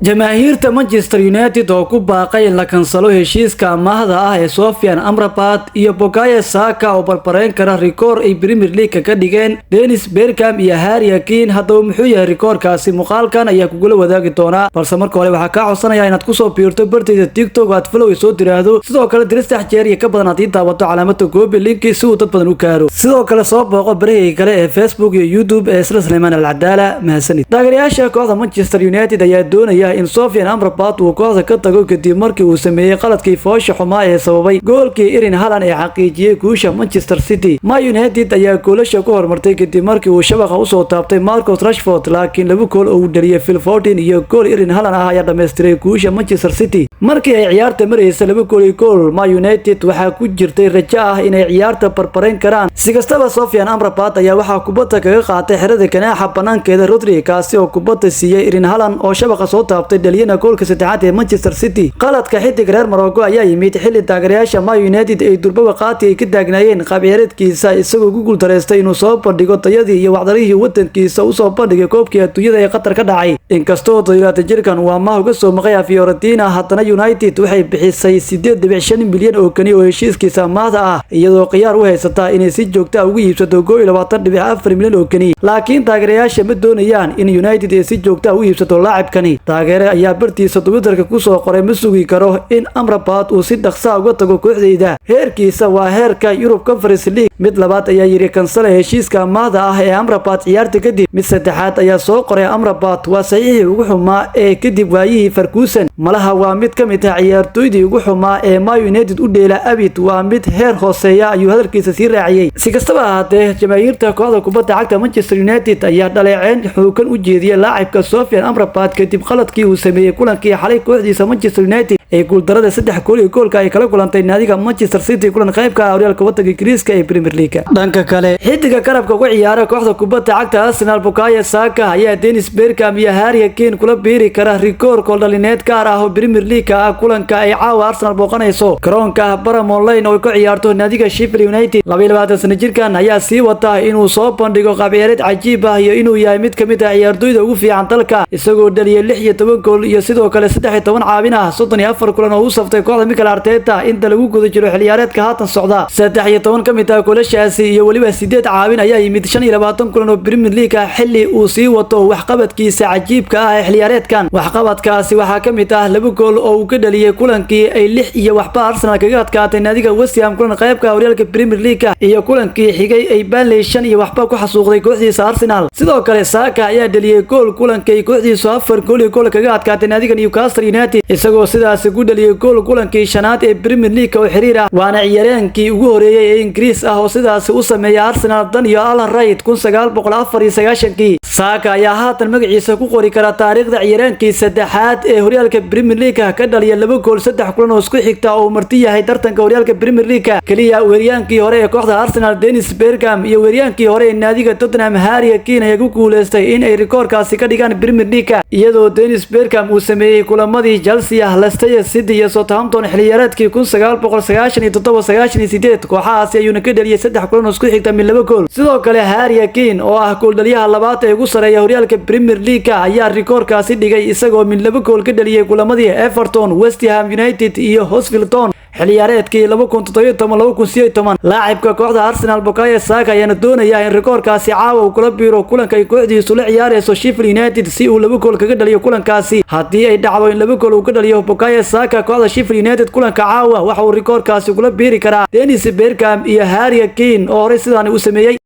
Jamaahiirta Manchester United oo ku baaqay in la kansalo heshiiska amaahda ah ee Sofyan Amrabat iyo Bukayo Saka oo barbareyn kara rikoor ay Premier League ka dhigeen Dennis Bergkamp iyo Harry Kane. Haddaba, muxuu yahay rikoorkaasi? Muuqaalkan ayaa kugula wadaagi doonaa, balse marka hore waxaa kaa codsanaya inaad kusoo biirto bartayda TikTok, aad follow soo tiraahdo. Sidoo kale diri 3 jeer iyo ka badan haddii daawato calaamada copy link si uu dad badan u gaaro. Sidoo kale soo booqo barahayga kale ee Facebook iyo YouTube ee isla Suleymaan Alcadaala. Mahadsanid. Taageerayaasha kooxda Manchester United ayaa doonaya in Sofyan Amrabat uu kooxda ka tago kadib markii uu sameeyey qaladkii foosha xumaa ee sababay goolkii Erling Haaland ee xaqiijiyey guusha Manchester City. Ma United ayaa goolasha ku horumartay kadib markii uu shabaqa usoo taabtay Marcus Rashford, laakiin laba gool oo uu dhaliyay Phil Foden iyo gool Erling Haaland ah ayaa dhammaystiray guusha Manchester City. Markii ay ciyaarta maraysa 2-1, Ma United waxaa ku jirtay rajo ah inay ciyaarta barbarayn karaan. Si kastaba, Sofyan Amrabat ayaa waxaa kubadda kaga qaatay xerada ganaaxa banaankeeda Rodri, kaasi oo kubadda siiyey Erling Haaland oo shabaqa soo taabtay, dhaliyana goolka saddexaad ee Manchester City. Qaladka xidig reer Morocco ayaa yimid xilli taageerayaasha Ma United ay durbaba qaati ay ka taagnaayeen qaab ciyaareedkiisa, isagoo ku guuldareystay inuu soo bandhigo tayadii iyo wacdarihii wadankiisa usoo bandhigay koobkii adduunyada ee Qatar ka dhacay. Inkastoo 27 jirkan uu amaah uga soo maqay Fiorentina, haddana United waxay bixisay 8.5 milyan oo kani oo heshiiskiisa amaahda ah, iyadoo khiyaar u haysata inay si joogta ah ugu iibsato 21.4 milyan oo kani. Laakiin taageerayaasha ma doonayaan in United ay si joogta ah u iibsato laacibkani. Taageere ayaa bartiisa Twitterka kusoo qoray: "Ma sugi karo in Amrabat uu si dhaqsa uga tago kooxdayda. Heerkiisa waa heerka Europe Conference League." Mid labaad ayaa yidhi: "Kansale heshiiska amaahda ah ee Amrabat ciyaarta kadib." Mid saddexaad ayaa soo qoray: "Amrabat waa saxiixii ugu xumaa ee kadib waayihii Ferguson. Malaha waa mid ka mid ah ciyaartooydii ugu xumaa ee Ma United u dheela abid. Waa mid heer hooseeya," ayuu hadalkiisa sii raaciyey. Si kastaba ahaatee, jamaahiirta kooxda kubadda cagta Manchester United ayaa dhaleeceyn xoogan u jeediyey laacibka Sofyan Amrabat kadib qaladkii uu sameeyey kulankii xalay kooxdiisa Manchester United ee guuldarada 3 gool iyo goolka ay kala kulantay naadiga Manchester City, kulan qaybka ah horyaalka wadanka Ingiriiska ee Premier League. Dhanka kale, xidiga garabka uga ciyaara kooxda kubadda cagta Arsenal, Bukayo Saka, ayaa Dennis Bergkamp iyo Harry Kane kula biiri kara rikoor gooldhalineed gaar ah oo Premier League ah kulanka ay caawa Arsenal booqanayso garoonka Bramall Lane oo ay ku ciyaarto naadiga Sheffield United. 22 sano jirkan ayaa sii wata inuu soo bandhigo qaab ciyaareed cajiib ah iyo inuu yahay mid ka mid ah ciyaartoyda ugu fiican dalka, isagoo dhaliyay 16 gool iyo sidoo kale 13 caawin ah 34 kulan oo u saftay kooxda Mikel Arteta inta lagu guda jiro xilciyaareedka haatan socda. 13 ka mid ah goolashaasi iyo weliba sideed caawin ayaa yimid 25 kulan oo Premier League ah, xilli uu sii wato waxqabadkiisa cajiibka ah ee xilciyaareedkan. Waxqabadkaasi waxaa ka mid ah laba gool oo uu ka dhaliyay kulankii ay 6-0 Arsenal kaga adkaatay naadiga West Ham, kulan qaybka horyaalka Premier League, iyo kulankii xigay ay Burnley 5-0 ku xasuuqday kooxdiisa Arsenal. Sidoo kale, Saka ayaa dhaliyay gool kulankii kooxdiisu 4 gool iyo gool kaga adkaatay naadiga Newcastle United, isagoo sidaasi ku dhaliyay gool kulankii shanaad ee Premier League oo xiriir ah, waana ciyaaryahankii ugu horeeyay ee Ingiriis ah oo sidaasi u sameeya Arsenal dan iyo Alan Wright 1994-kii. Saka ayaa haatan magaciisa ku qori kara taariikhda ciyaaryahankii saddexaad ee horyaalka Premier League ka dhaliya laba gool saddex kulan oo isku xigta oo uu marti yahay tartanka horyaalka Premier League. Kaliya weeraryahankii hore ee kooxda Arsenal, Dennis Bergkamp, iyo weeraryahankii hore ee naadiga Tottenham, Harry Kane, ayaa ku guuleystay in ay rikoorkaasi ka dhigaan Premier League, iyadoo Dennis Bergkamp uu sameeyey kulamadii Chelsea, Leicester City iyo Southampton xilciyaareedkii 1997-98. Kooxahaasi ayuuna ka dhaliyay saddex kulan oo isku xigta min laba gool. Sidoo kale, Harry Kane oo ah gooldhaliyaha labaad ee ugu sareeya horyaalka Premier League ayaa rikoorkaasi dhigay, isagoo min laba gool ka dhaliyay kulamadii Everton, West Ham United iyo Huddersfield Town xilciyaareedkii 2017-2018. Laacibka kooxda Arsenal, Bukayo Saka, ayaana doonaya in rikoorkaasi caawa uu kula biiro kulanka ay kooxdiisu la ciyaareyso Sheffield United, si uu laba gool kaga dhaliyo kulankaasi. Haddii ay dhacdo in laba gool uu ka dhaliyo Bukayo Saka kooxda Sheffield United kulanka caawa, waxa uu rikoorkaasi kula biiri karaa Dennis Bergkamp iyo Harry Kane oo horey sidaani u sameeyey.